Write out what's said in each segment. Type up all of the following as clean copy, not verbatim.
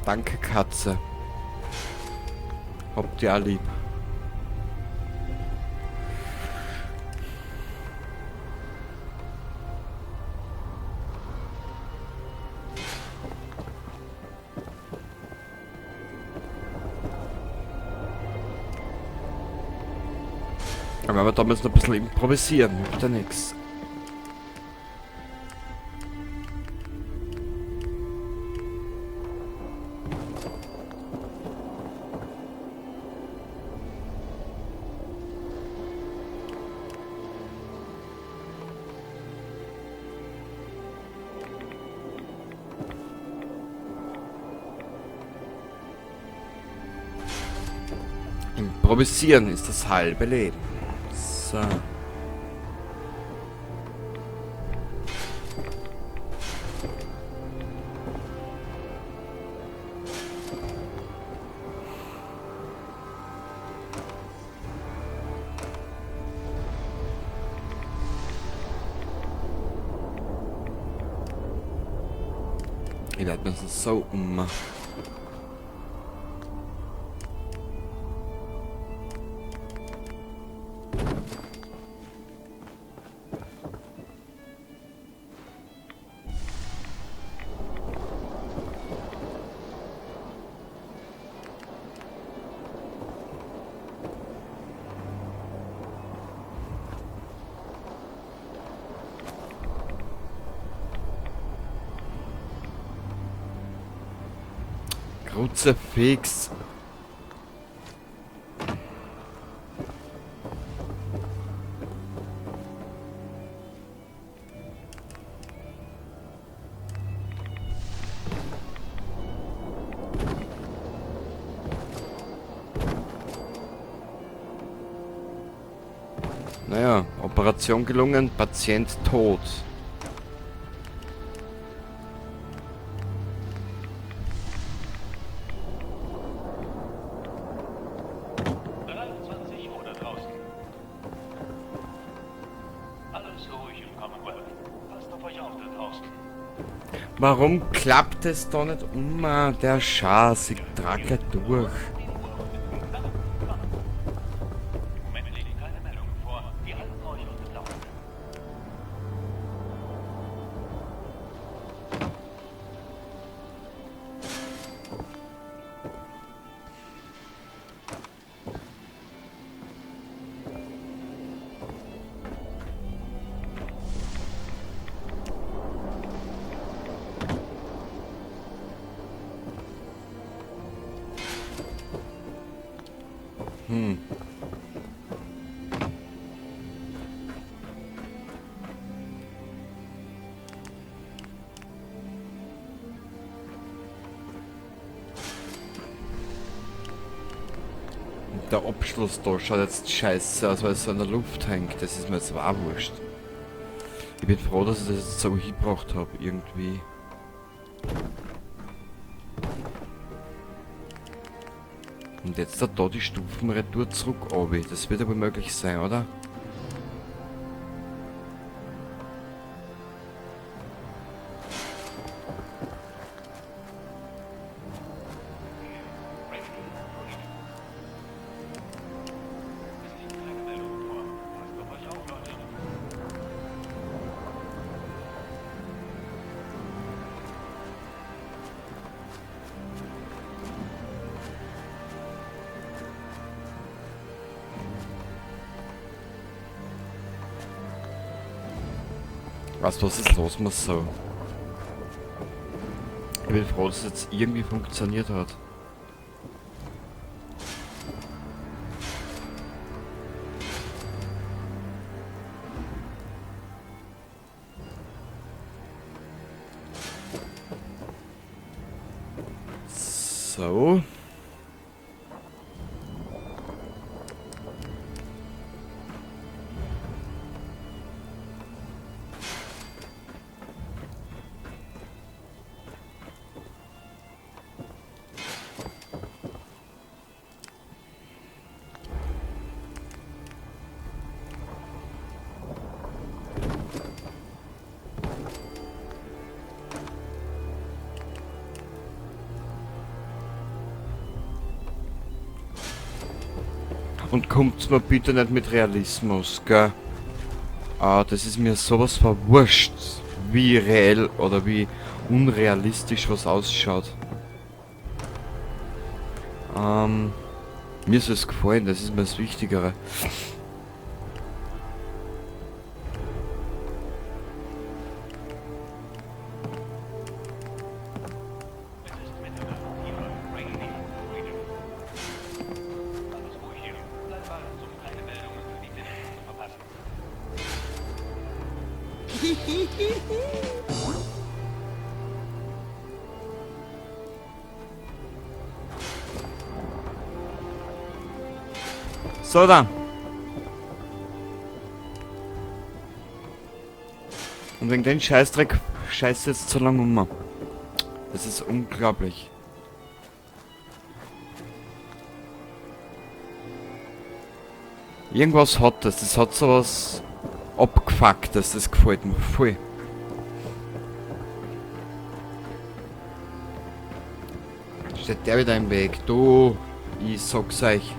Danke, Katze. Habt ihr auch lieb. Aber wir da müssen noch ein bisschen improvisieren, hilft ja nix. Improvisieren ist das halbe Leben. So. Ich werde mir das so um. Kruzifix. Naja, Operation gelungen, Patient tot. 23 Uhr da draußen. Alles ruhig im Commonwealth. Passt auf euch auf da draußen. Warum klappt es da nicht um? Der Schatz, ich trag gleich durch. Im Moment liegen keine Meldungen vor. Wir halten euch auf dem Laufenden. Und der Abschluss da schaut jetzt scheiße aus, weil es so in der Luft hängt. Das ist mir jetzt aber auch wurscht. Ich bin froh, dass ich das jetzt so hingebracht hab, irgendwie. Und jetzt da die Stufen retour zurück, Obi. Das wird ja wohl möglich sein, oder? Es liegen keine Meldungen vor. Passt auf euch auf, Leute. Weißt du, was ist los muss so? Ich bin froh, dass es jetzt irgendwie funktioniert hat. So. Und kommt mir bitte nicht mit Realismus, gell? Ah, das ist mir sowas verwurscht, wie reell oder wie unrealistisch was ausschaut. Mir ist es gefallen, das ist mir das Wichtigere. Es ist Mitternacht. Hier Radio Freedom. Alles ruhig hier. Bleib bei uns, um keine Meldungen für die Dinners zu verpassen. So dann. Und wegen den Scheißdreck scheißt jetzt so lange um. Das ist unglaublich. Irgendwas hat das. Das hat sowas Abgefucktes. Das gefällt mir voll. Steht der wieder im Weg? Du, ich sag's euch.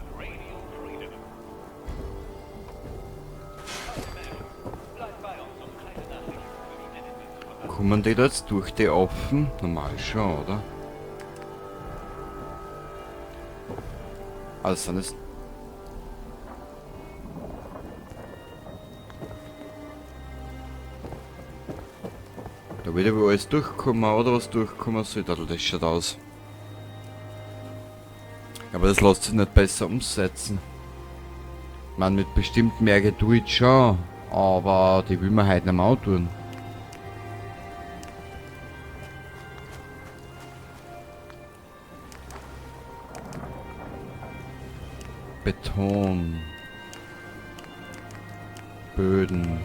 Ihr hört Radio Freedom. Keine Meldung. Bleibt bei uns, um keine Nachrichten für die Dinners zu verpassen. Kommen die da jetzt durch die offen? Normal schon, oder? Also sind es... Da wird ja wohl alles durchkommen, oder was durchkommen soll. Das schaut aus. Aber das lässt sich nicht besser umsetzen. Ich meine, mit bestimmt mehr Geduld schon, aber die will man halt nicht mehr antun. Beton. Böden.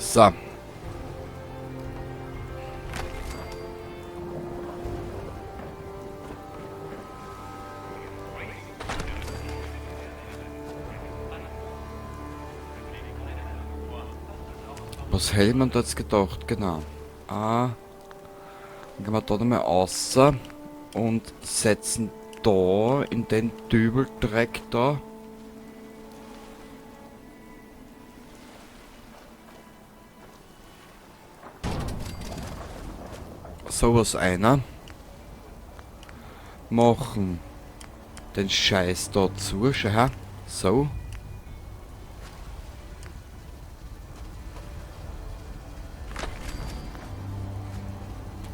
So. Was hätte man da jetzt gedacht? Genau. Ah, dann gehen wir da nochmal raus und setzen da in den Dübeldreck da. Sowas einer. Machen den Scheiß da zu, schau her. So.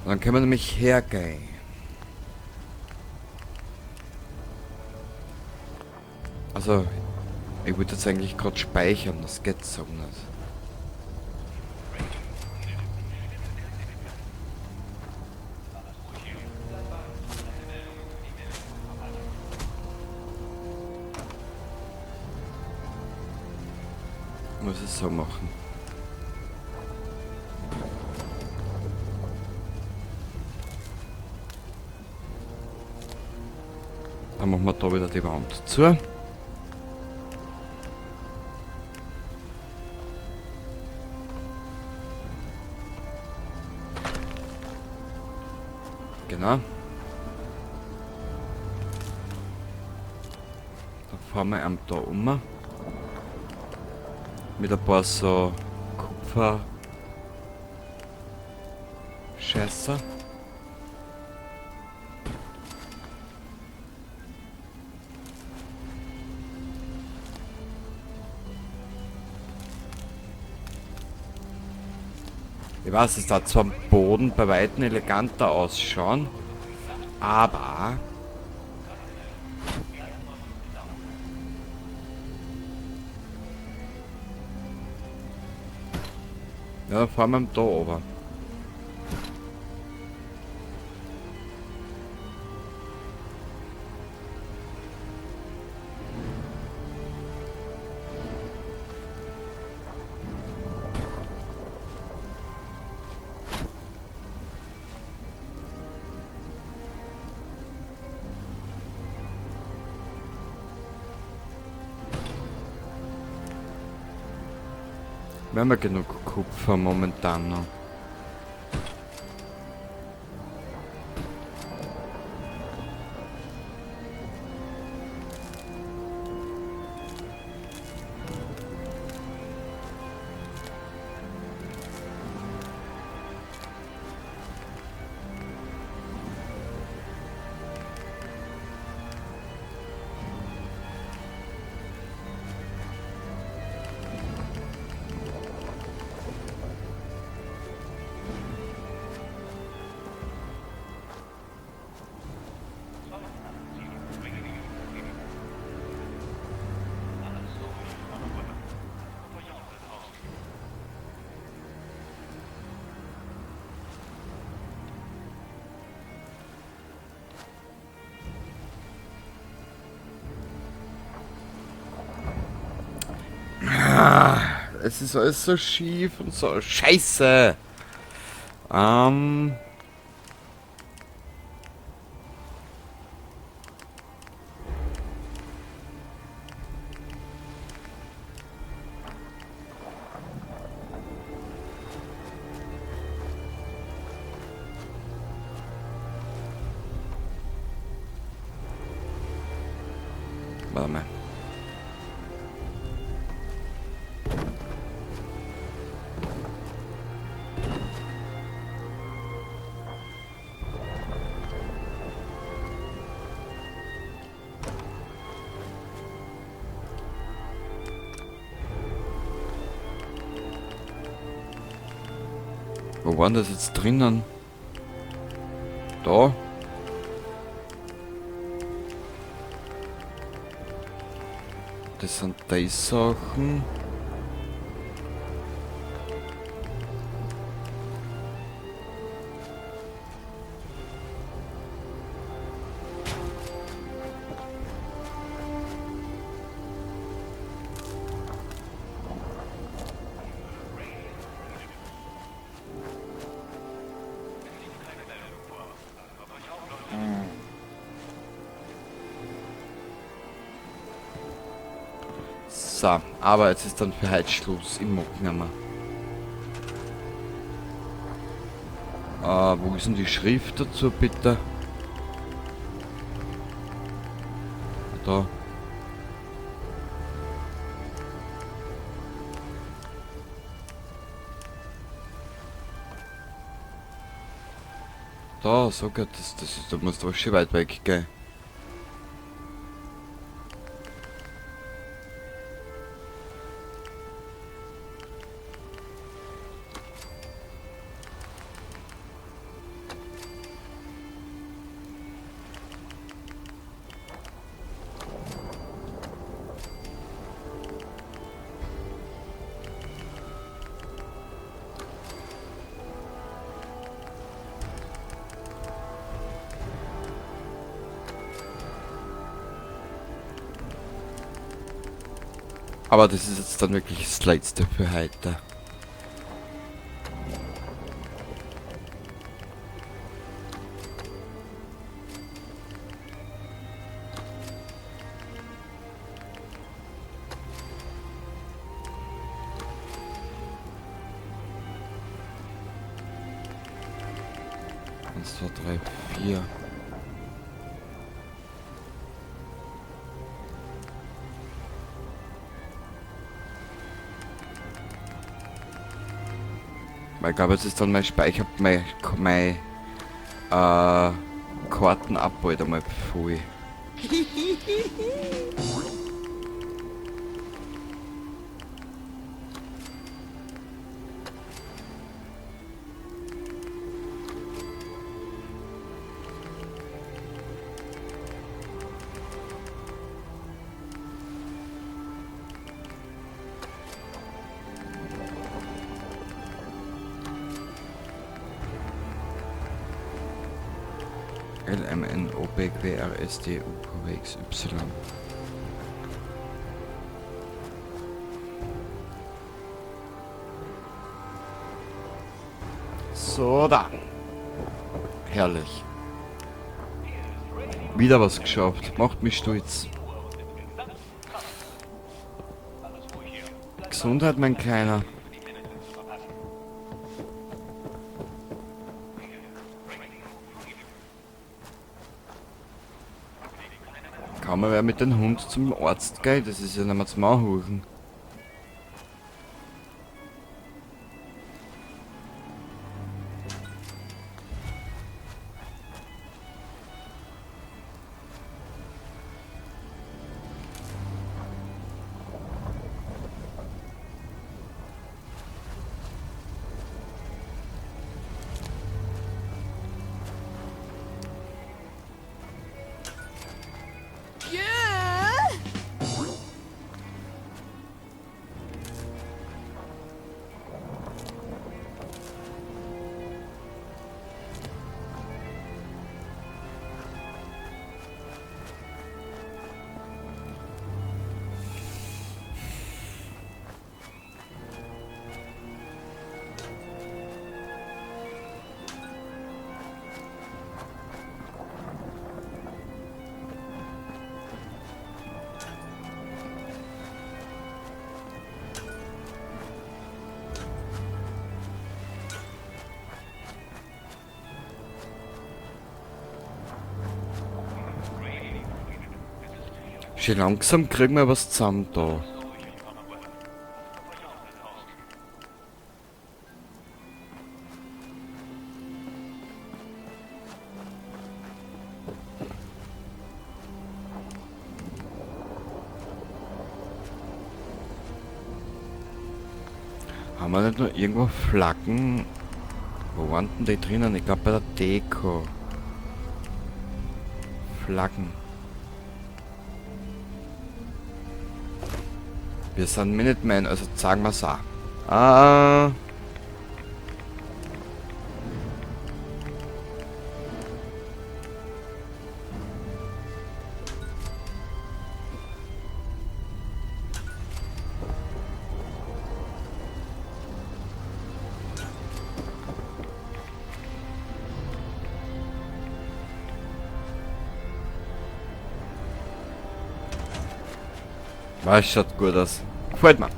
Dann können wir nämlich hergehen. Also, ich würde jetzt eigentlich grad speichern, das geht so nicht. Muss es so machen. Dann machen wir da wieder die Wand zu. Genau. Dann fahren wir am da um. Mit ein paar so Kupfer. Scheiße. Ich weiß, es da zwar am Boden bei weitem eleganter ausschauen, aber ja, dann fahren wir da runter. Wir haben ja genug Kupfer momentan noch. Es ist alles so schief und so. Scheiße! Warte mal. Wo waren das jetzt drinnen? Da? Das sind die Sachen. So, aber jetzt ist dann für heute Schluss. Ich mag nicht mehr. Wo ist denn die Schrift dazu, bitte? Da. Da, so geht das. Das ist, da musst du aber schon weit weg gehen. Aber das ist jetzt dann wirklich das Letzte für heute. 1, 2, 3, 4. Weil ich glaube, jetzt ist dann mein Speicher, mein Karten bald einmal voll. L, M, N, O, P, Q, R, S, T, U, V, W, X, Y. So, da. Herrlich. Wieder was geschafft. Macht mich stolz. Gesundheit, mein Kleiner. Kann man wer mit dem Hund zum Arzt gehen? Das ist ja nicht mehr zum Anhuchen. Schön langsam kriegen wir was zusammen da. Haben wir nicht noch irgendwo Flaggen? Wo waren denn die drinnen? Ich glaub bei der Deko. Flaggen. Wir sind Minutemen, also sagen wir's auch. Ah. Was schaut gut aus. Gefällt mir.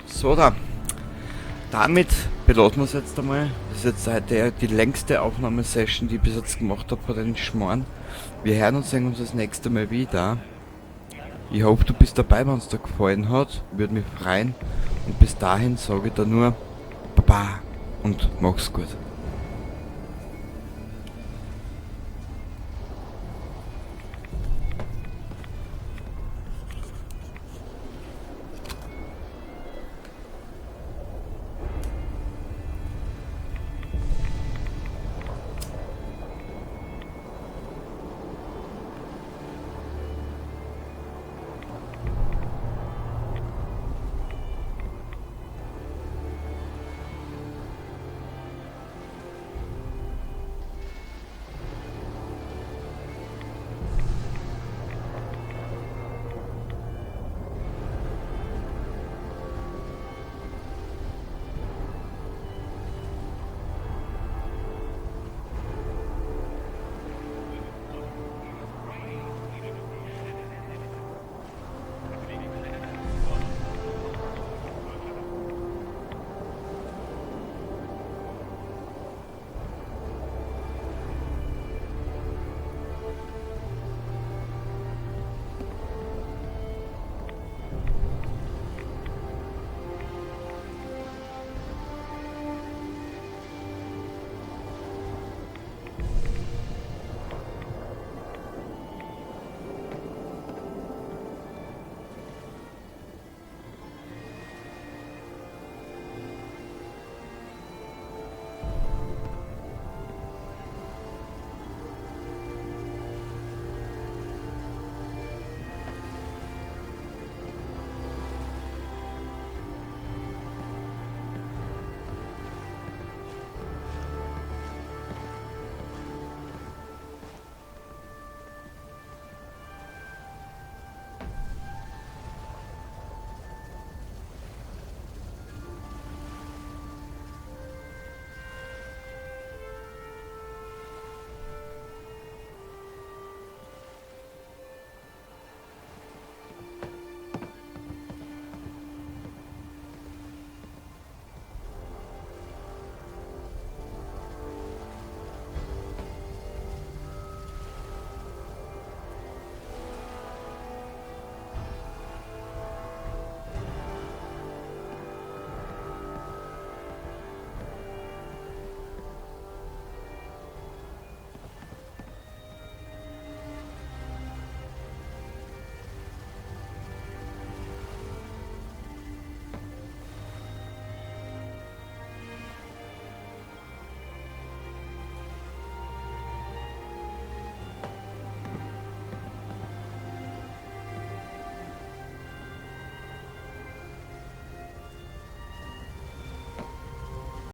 So, da. Damit belassen wir's jetzt einmal. Das ist jetzt heute die längste Aufnahmesession, die ich bis jetzt gemacht hab von den Schmarrn. Wir hören und sehen uns das nächste Mal wieder. Ich hoffe, du bist dabei, wenn's dir gefallen hat. Würde mich freuen. Und bis dahin sage ich dir nur Baba und mach's gut.